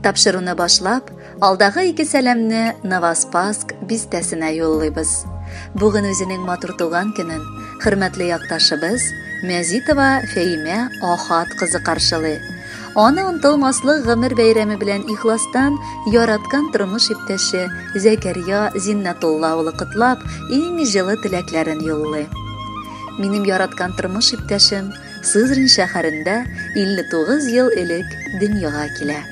Тапшыруны башлап, алдагы ике сәламне Новоспасск бистәсенә юллыйбыз. Бүген үзенең матур туган көнен хөрмәтле якташыбыз Мәзитова Фәимә Ахат кызы каршылый. Аны онытылмаслык гомер бәйрәме белән ихластан яраткан тормыш иптәше Зәкәрия Зиннәтулла улы котлап, иң җылы теләкләрен юллый. Минем яраткан тормыш иптәшем Сызрань шәһәрендә 59 ел элек дөньяга килә.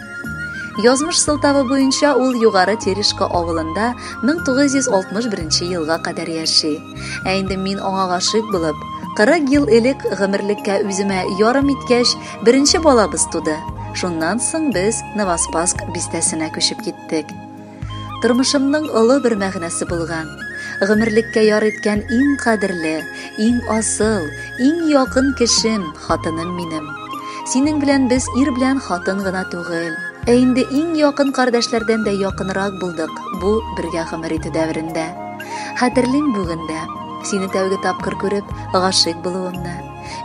Язмыш сылтавы буенча ул Югары Терешка авылында 1961 елга кадәр яши. Ә инде мин аңа гашыйк булып, 40 ел элек гомерлеккә үземә ярым иткәч, беренче балабыз туды. Шуннан соң без Новоспасск бистәсенә күчеп киттек. Тормышымның олы бер мәгънәсе булган, гомерлеккә яр иткән иң кадерле, иң асыл, иң якын кешем, хатыным минем. Синең белән без ир белән хатын гына түгел, ә инде иң якын кардәшләрдән дә якынрак булдык бу бергә гомер итү дәверендә. Хәтерлим бүген дә, сине тәүге тапкыр күреп, гашыйк булуымны.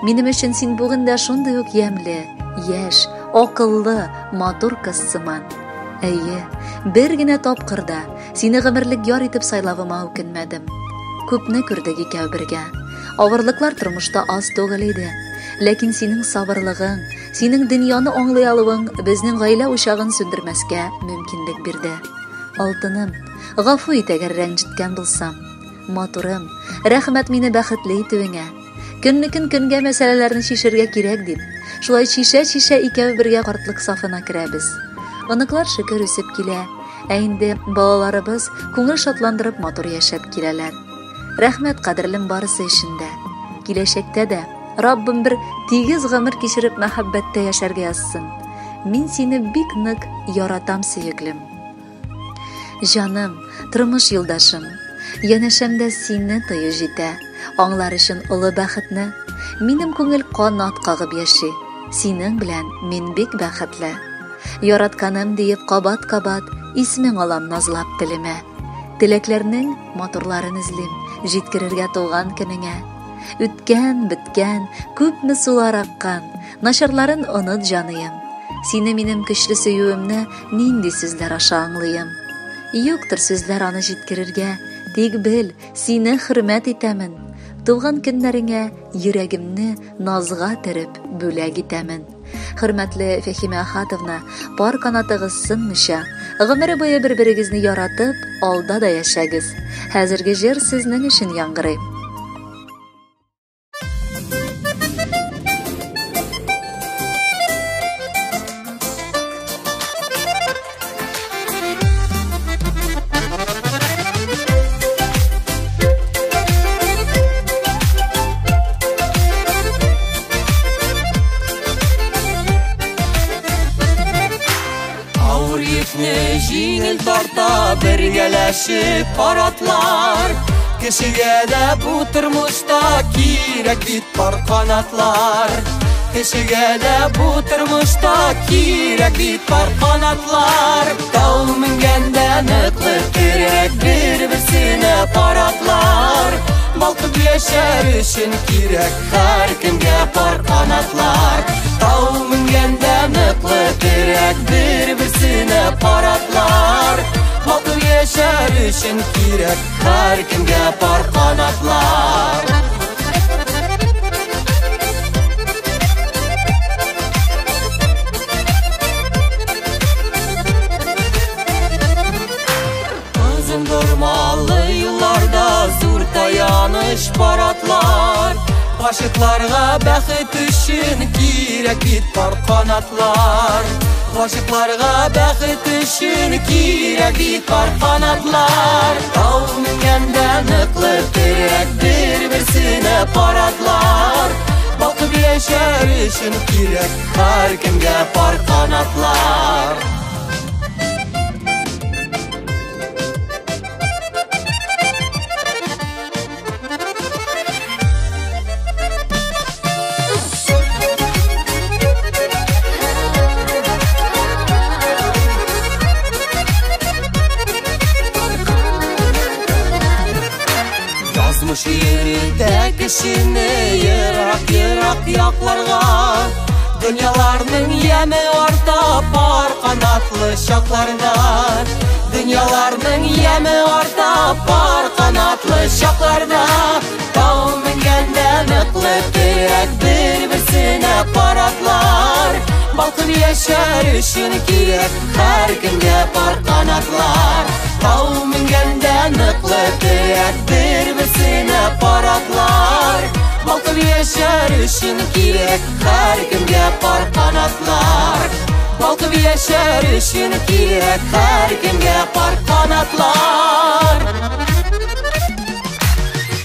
Минем өчен син бүген дә шундый ук ямьле, яшь, акыллы, матур кыз сыман. Әйе, бер генә тапкыр да сине гомерлек яр итеп сайлавыма үкенмәдем. Күпне күрдек икәү бергә. Авырлыклар тормышта аз түгел иде. Ләкин синең сабырлыгың, синең дөньяны аңлый алуың безнең гаилә учагын сүндермәскә мөмкинлек бирде. Алтыным, гафу ит әгәр рәнҗеткән булсам. Матурым, рәхмәт мине бәхетле итүеңә. Көннекен көнгә мәсьәләләрне чишергә кирәк дип, шулай чишә-чишә икәү бергә картлык сафына керәбез. Оныклар шөкер үсеп килә, ә инде балаларыбыз күңел шатландырып матур яшәп киләләр. Рәхмәт, кадерлем, барысы өчен дә. Киләчәктә дә Раббым бер тигез гомер кичереп мәхәббәттә яшәргә язсын. Мин сине бик нык яратам, сөеклем. Җаным, тормыш юлдашым, янәшәмдә сине тою җитә. Аңлар өчен олы бәхетне. Минем күңел канат кагып яши. Синең белән мин бик бәхетле. Яратканым диеп кабат-кабат исмең алам назлап телемә. Теләкләрнең матурларын эзлим, җиткерергә туган көнеңә. Үткән, беткән, күпме сулар аккан, начарларын оныт, җаныем. Сине минем көчле сөюемне нинди сүзләр аша аңлыйм. Юктыр сүзләр аны җиткерергә, тик бел, сине хөрмәт итәмен. Туган көннәреңә йөрәгемне назга төреп бүләк итәмен. Хөрмәтле Фәһимә Ахатовна, пар канатыгыз сынмыйча, гомере буе бер-берегезне яратып, алда да яшәгез. Хәзерге җыр сезнең өчен яңгырый. Авыр йөкне җиңел тарта бергәләшеп паратлар. Кешегә дә бу тормышта кирәк бит пар канатлар. Кешегә дә бу тормышта кирәк бит пар канатлар. Тау менгәндә ныклы терәк бер-берсенә паратлар. Балкып яшәр өчен кирәк һәркемгә пар канатлар. Тау менгәндә ныклы терәк бер-берсенә паратлар. Балкып яшәр өчен кирәк һәркемгә пар канатлар. Озын дормалы юлларда зур таяныч паратлар. Гашыкларга бәхет өчен кирәк бит пар канатлар. Гашыкларга бәхет өчен кирәк бит пар канатлар. Тау менгәндә ныклы терәк бер-берсенә паратлар. Балкып яшәр өчен кирәк һәркемгә пар канатлар. Язмыш йөртә кешене ерак-ерак якларга. Дөньяларның яме арта пар канатлы чакларда. Дөньяларның яме арта пар канатлы чакларда. Тау менгәндә ныклы терәк бер-берсенә паратлар. Балкып яшәр өчен кирәк һәркемгә пар канатлар. Тау менгәндә ныклы терәк бер-берсенә паратлар. Балкып яшәр өчен кирәк һәркемгә пар канатлар. Балкып яшәр өчен кирәк һәркемгә пар канатлар.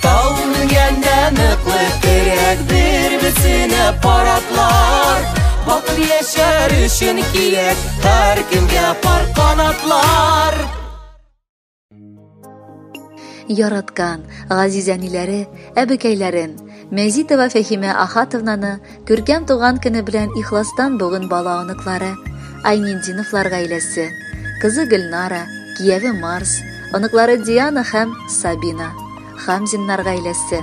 Тау менгәндә ныклы терәк бер-берсенә паратлар. Балкып яшәр өчен кирәк һәркемгә пар канатлар. Яраткан газиз әниләре, әбекәйләрен, Мәзитова Фәһимә Ахатовнаны күркәм туган көне белән ихластан бүген бала оныклары, Айнетдиновлар гаиләсе, кызы Гөлнара, кияве Марс, оныклары Диана һәм Сабина, Хамзиннар гаиләсе,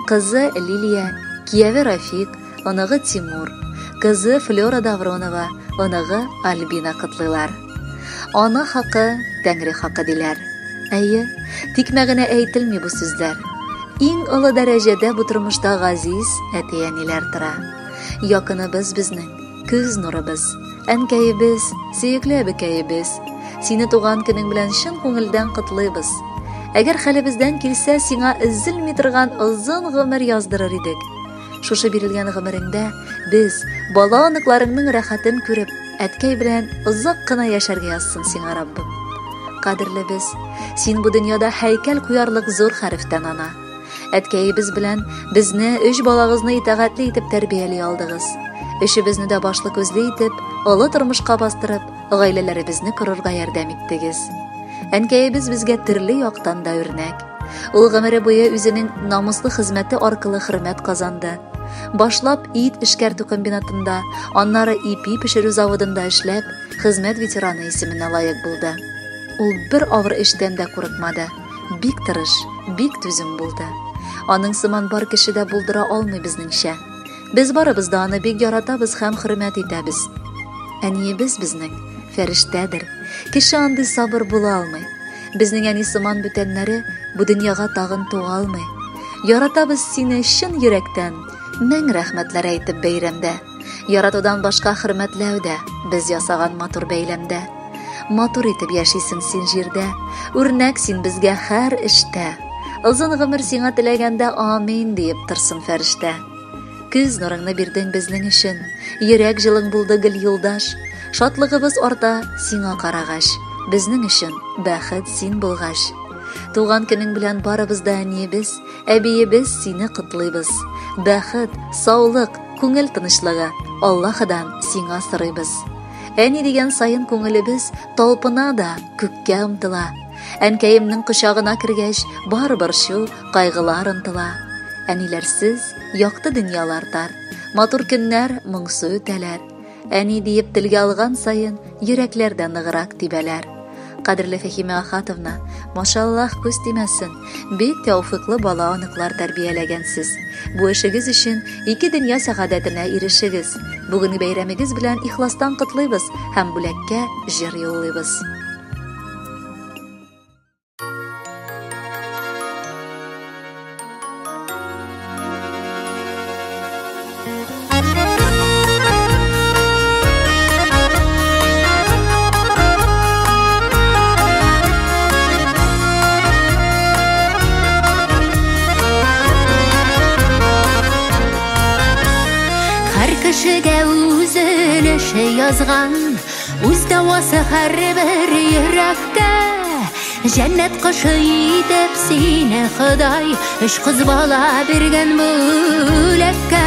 кызы Лилия, кияве Рафик, оныгы Тимур, кызы Флера Давронова, оныгы Альбина котлыйлар. Ана хакы, Тәңре хакы диләр. Әйе, тикмә генә әйтелми бу сүзләр. Иң олы дәрәҗәдә бу тормышта газиз әти-әниләр тора. Якыныбыз безнең, күз нурыбыз, әнкәебез, сөекле әбекәебез. Сине туган көнең белән чын күңелдән котлыйбыз. Әгәр хәлебездән килсә, сиңа өзелми торган озын гомер яздырыр идек. Шушы бирелгән гомереңдә без бала оныкларыңның рәхәтен күреп, әткәй белән озак кына яшәргә язсын сиңа Раббым. Кадерлебез, син бу дөньяда һәйкәл куярлык зур хәрефтән ана. Әткәебез белән безне өч балагызны итагатьле итеп тәрбияли алдыгыз. Өчебезне дә башлы күзле итеп, олы тормышка бастырып, гаиләләребезне корырга ярдәм иттегез. Әнкәебез безгә төрле яктан да үрнәк. Ул гомере буе үзенең намуслы хезмәте аркылы хөрмәт казанды. Башлап ит эшкәртү комбинатында, аннары ипи пешерү заводында эшләп, хезмәт ветераны исеменә лаек булды. Ул бер авыр эштән дә курыкмады. Бик тырыш, бик түзем булды. Аның сыман бар кеше дә булдыра алмый безнеңчә. Без барыбыз да аны бик яратабыз һәм хөрмәт итәбез. Әниебез безнең фәрештәдер. Кеше андый сабыр була алмый. Безнең әни сыман бүтәннәре бу дөньяга тагын туа алмый. Яратабыз сине чын йөрәктән, мең рәхмәтләр әйтеп бәйрәмдә. Яратудан башка хөрмәтләү дә без ясаган матур бәйләмдә. Матур итеп яшисең син җирдә, үрнәк син безгә һәр эштә. Озын гомер сиңа теләгәндә амин диеп торсын фәрештә. Күз нурыңны бирдең безнең өчен, йөрәк җылың булды гел юлдаш. Шатлыгыбыз арта сиңа карагач, безнең өчен бәхет син булгач. Туган көнең белән барыбыз да әниебез, әбиебез сине котлыйбыз. Бәхет, саулык, күңел тынычлыгы Аллаһыдан сиңа сорыйбыз. Әни дигән саен күңелебез талпына да күккә омтыла. Әнкәемнең кочагына кергәч, бар борчу, кайгылар онтыла. Әниләрсез якты дөньялар тар, матур көннәр моңсу үтәләр. Әни диеп телгә алган саен йөрәкләр дә ныграк тибәләр. Кадерле Фәһимә Ахатовна, машаллаһ күз тимәсен, бик тәүфиклы бала оныклар тәрбияләгәнсез. Бу эшегез өчен ике дөнья сәгадәтенә ирешегез. Бүгенге бәйрәмегез белән ихластан котлыйбыз һәм бүләккә җыр юллыйбыз. Кешегә үз өлеше язган, үз дәвасы һәрбер йөрәккә. Җәннәт кошы итеп сине Ходай өч кыз бала биргән бүләккә.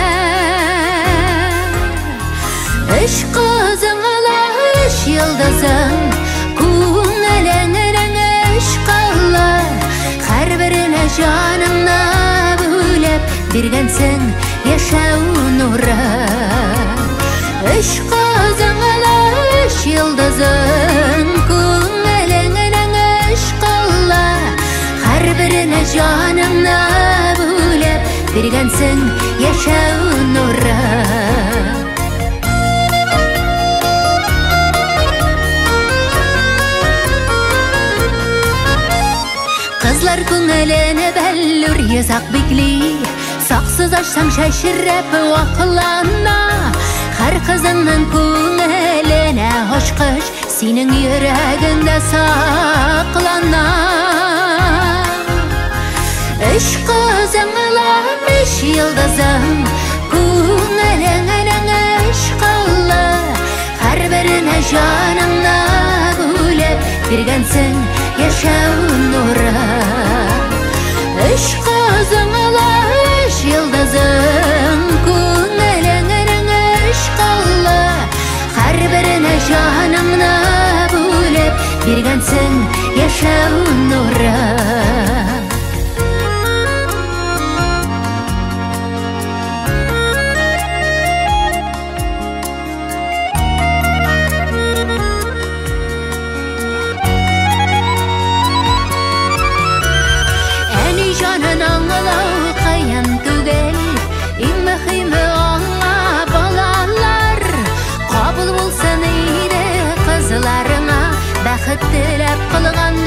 Өч кызың ала өч йолдызың, күңелеңнең өч кылы, һәрберенә җаныңны бүлеп биргәнсең яшәү нуры. Өч кызың ала өч йолдызың, күңелеңнең өч кылы, һәрберенә җаныңны бүлеп биргәнсең яшәү нуры. күңелене бәллүр йозак бикли, саксыз ачсаң чәчрәп ваклана. Һәр кызыңның күңеленә ачкыч синең йөрәгеңдә саклана. Өч кызың ла өч йолдызың, күңелеңнең өч кылы, һәрберенә җаныңны бүлеп биргәнсең яшәү нуры. Өч кызың ла өч йолдызың, күңелеңнең өч кылы, һәрберенә җаныңны бүлеп биргәнсең яшәү нуры. Әни җанын аңлау кыен түгел, иң мөһиме аңа балалар. Кабул булсын иде кызларыңа бәхет теләп кылган.